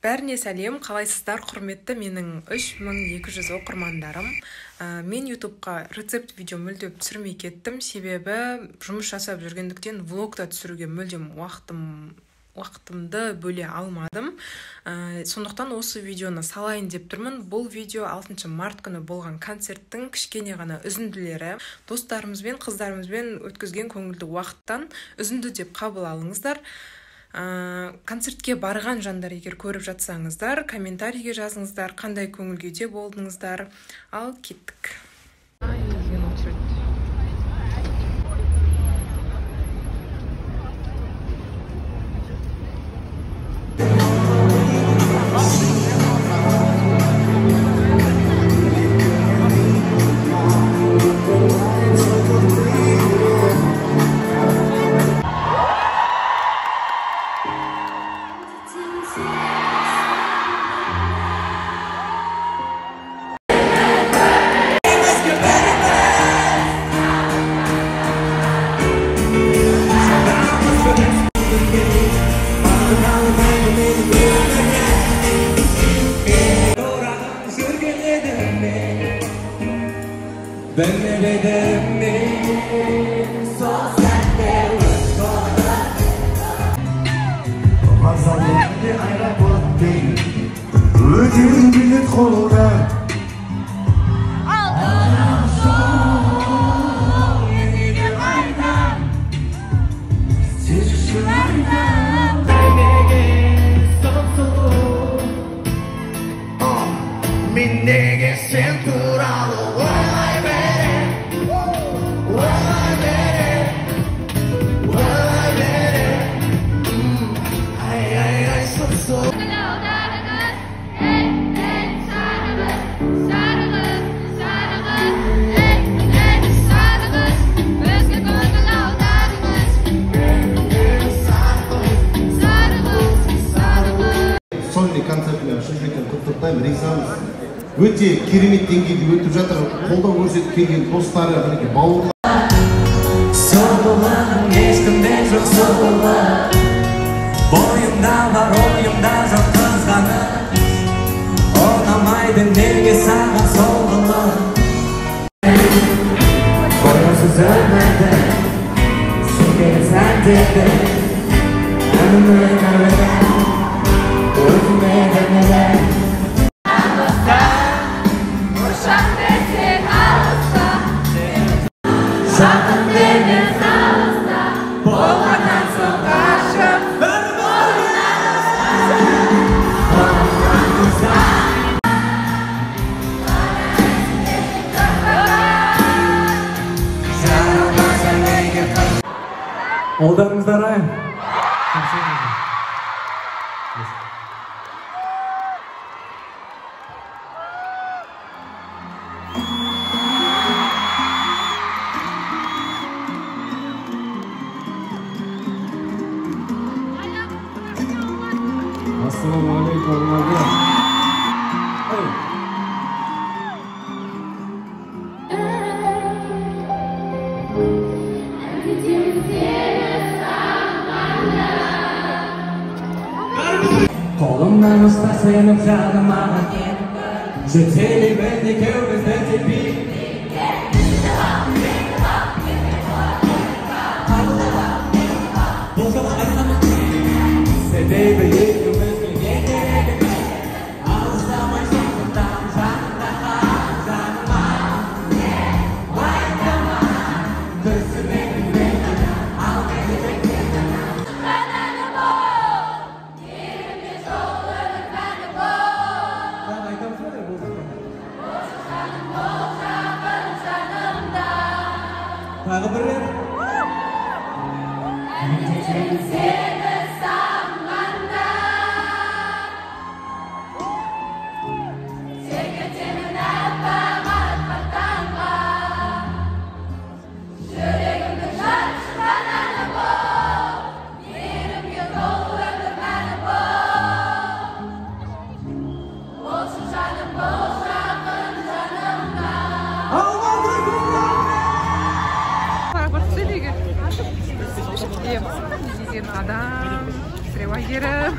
Бәріне сәлем, қалайсыздар, құрметті менің 3200 оқырмандарым. Мен YouTubeқа рецепт видео мүлдем түсірмей кеттім, себебі жұмыс жасап жүргендіктен влог та түсіруге мүлдем уақытымды бөле алмадым. Сондықтан осы видеоны салайын деп тұрмын. Бұл видео 6 март күні болған концерттің кішкене ғана үзінділері. Достарымызбен, қыздарымызбен өткізген көңілді уақыттан үзінді деп қабыл алыңыздар. Концертке барған жандар егер көріп жатсаңыздар, комментарийге жазыңыздар, қандай көңіл күйде болдыңыздар. Ал кеттік. Өте керемет деңгейде өтіп жатыр. Қолдау көрсетіп келген достары, мінекей бауырлар. Сұлулығың ешкімде жоқ сұлулық, бойымда бар ойымда жоқ қызғаныш, ұнамайды неге саған сол қылық. Бояусыз өмірді сүйген сәттерді әнімнің әуені өзіме дәмелі. Жақын емес алыста, болғаннан соң ғашық бір Қолдарыңызды арайын. Ассалаумағалейкум. Қолымнан ұста сеніп жаным маған, жетелеймін екеумізді теппей. Себебі екеумізге не керек, алыстамай сондықтан жанымда қал, жаныма уайымдама, түсінемін мен ал тағы бір рет. Сені сағынғанда секіртемін аппақ аппақ таңға, жүрегімнің жарып шыққан әні бол, мейірімге толы өмір мәні бол. Болшы жаным, бол жақын жанымда. Деген адам, біреу Әйгерім.